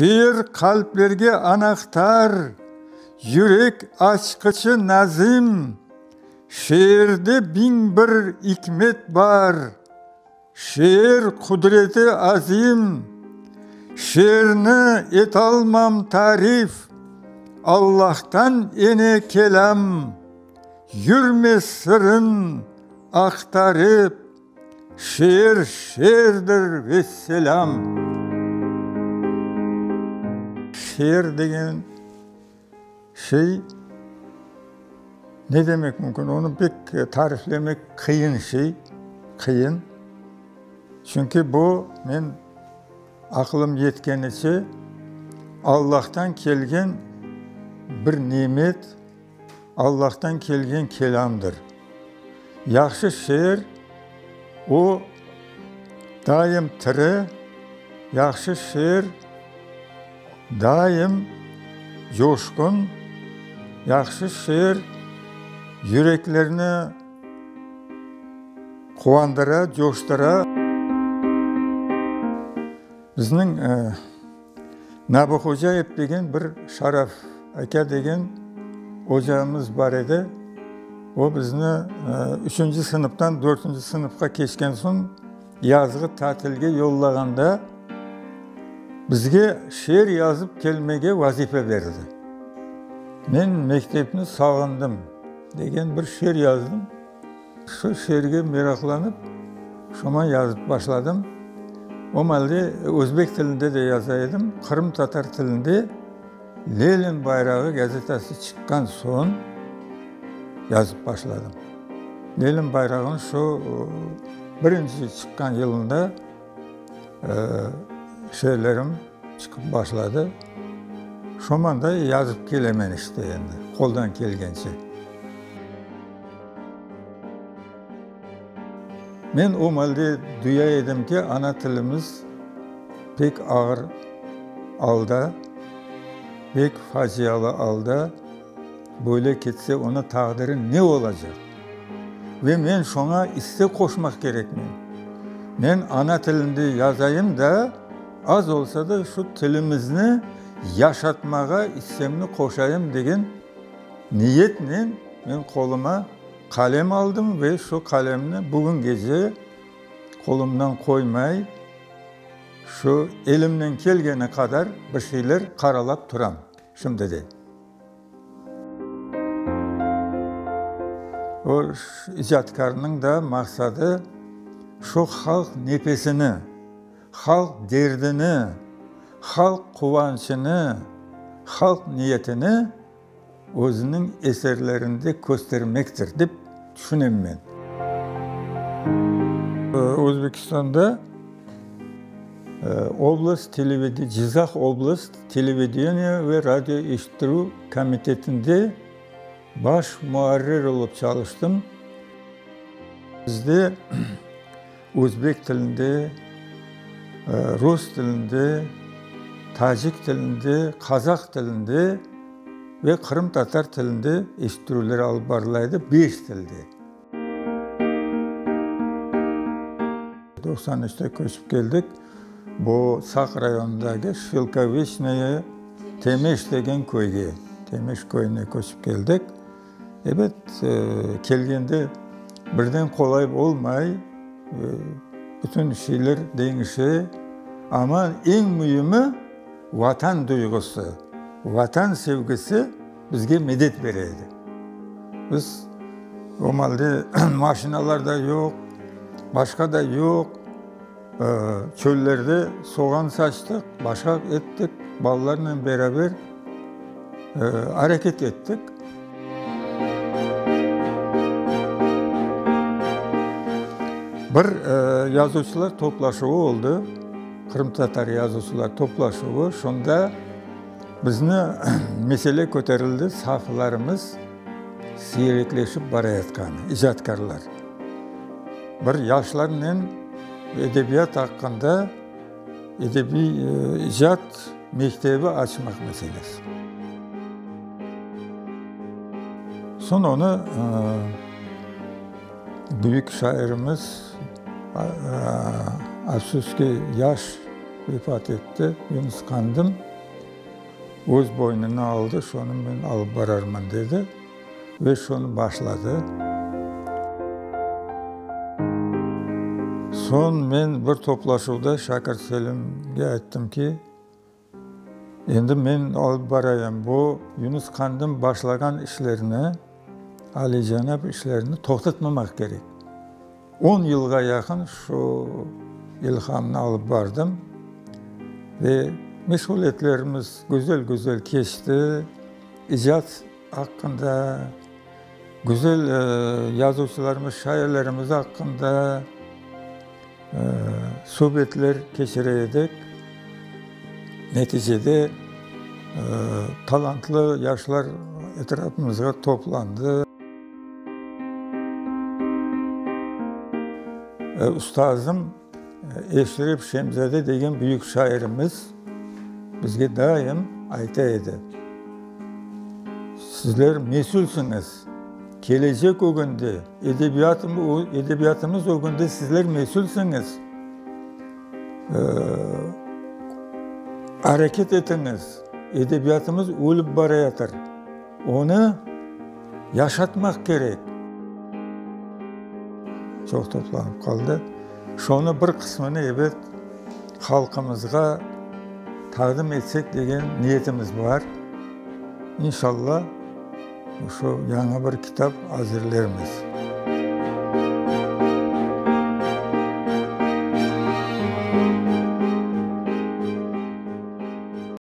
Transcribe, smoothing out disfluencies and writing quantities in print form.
Şiir qalplerge anahtar, yürek açqıçı nazim. Şiirde 1001 ikmet bar, şiir qudreti azim. Şiirni etalmam tarif, Allahtan ene kelâm. Yürme sırın aqtarıp, Şiir şiirdir, vesselâm. Şiir degen şey ne demek mümkün? Onı pek tariflemek qıyın şey, qıyın. Çünki bu, men aqılım yetkeniçe, Allahtan kelgen bir nimet, Allahtan kelgen kelâmdır. Yahşı şeer, o, daim tiri, yahşı şeer, daim coşqun, yahşı şeer yüreklerni quvandıra, coştıra. Bizniñ Nabi Hocayev degen bir Şaraf aka degen ocamız bar edi. O bizni üçünci sınıftan dörtünci sınıfqa keçken soñ yazğı tatilge yollağanda bizge şiir yazıp kelmege vazife berdi. Men mektepni sağındım degen bir şiir yazdım. Şu şiirge meraqlanıp, şoman yazıp başladım. O malde özbek tilinde de yaza edim, qırımtatar tilinde Lenin bayrağı gazetası çıqqan soñ yazıp başladım. Lenin bayrağınıñ şu birinci çıqqan yılında şiirlerim çıqıp başladı. Şoman da yazıp kelemen işte endi, qoldan kelgence. Men o malde duya edim ki, ana tilimiz pek ağır alda, pek facialı alda, böyle ketse onıñ taqdiri ne olacaq? Ve men şoña isse qoşmaq kerekmen. Men ana tilinde yazayım da, az olsa da şu tilimizni yaşatmağa issemni qoşayım degen niyetnen men qoluma Qalem aldım ve şu qalemni bugüngece qolumdan qoymay, şu elimden kelgeni qadar bir şeyler qaralap turam şimdi de. O icatkarnıñ da maqsadı şu halq nefesini, halq derdini, halq quvançını, halq niyetini özüniñ eserlerinde köstermektir, dep tüşünem men. Özbekistanda oblast Cizah oblast televideniye ve radio eşittirüv komitetinde baş muarrir olıp çalıştım. Bizde özbek tilinde, rus tilinde, tacik tilinde, qazaq tilinde ve qırımtatar tilinde eşittirüvler alıp barıla edi, beş tilde. 93-te köçip keldik, bu Saq rayonındaki Şelkoviçnoye Temeş degen köyge, Temeş köyüne köçip keldik. Ebet, kelgende birden qolay olmay, bütün şeyler deñişe, amma eñ müimi Vatan duyğusı, Vatan sevgisi bizge medet bere edi. Biz o maalde maşinalar da yoq, başqa da yoq, çöllerde soğan saçtıq, başqa ettik, balalarnen beraber areket ettik. Bir yazuvcılar toplaşuvı oldı, qırımtatar yazuvcılar toplaşuvı, şunda bizni mesele köterildi, saflarımız siyrekleşip barayatqanı, icatkarlar. Bir yaşlarnen edebiyat aqqında edebiy icat mektebi açmaq meselesi. Soñ onı büyük şairimiz, afsus ki, yaş vefat etti, Yunus Qandım. Öz boynuna aldı, şonı men alıp bararman, dedi ve şonı başladı. Soñ men bir toplaşuvda Şakir Selimge ayttım ki, endi men alıp barayım, bu Yunus Qandım başlağan işlerni, alicenap işlerni toqtatmamaq kerek. On yılğa yaqın şu ilhamnı alıp bardım ve meşğuliyetlerimiz güzel-güzel keçti. İcat aqqında, güzel yazuvcılarımız, şairlerimiz aqqında subetler keçire edik. Neticede talantlı yaşlar etrafımızğa toplandı. Ustazım Eşref Şemzade degen büyük şairimiz bizge daim ayta edi, Sizler mesülsiñiz, kelecek ögünde, edebiyatımız ögünde sizler mesülsiñiz, areket etiñiz, edebiyatımız ölip barayatır. Onı yaşatmaq kerek. Çoq toplanıp qaldı. Şonı bir qısmını, ebet, halqımızğa taqdim etsek degen niyetimiz bar. İnşalla, şu yañı bir kitap azırlermiz.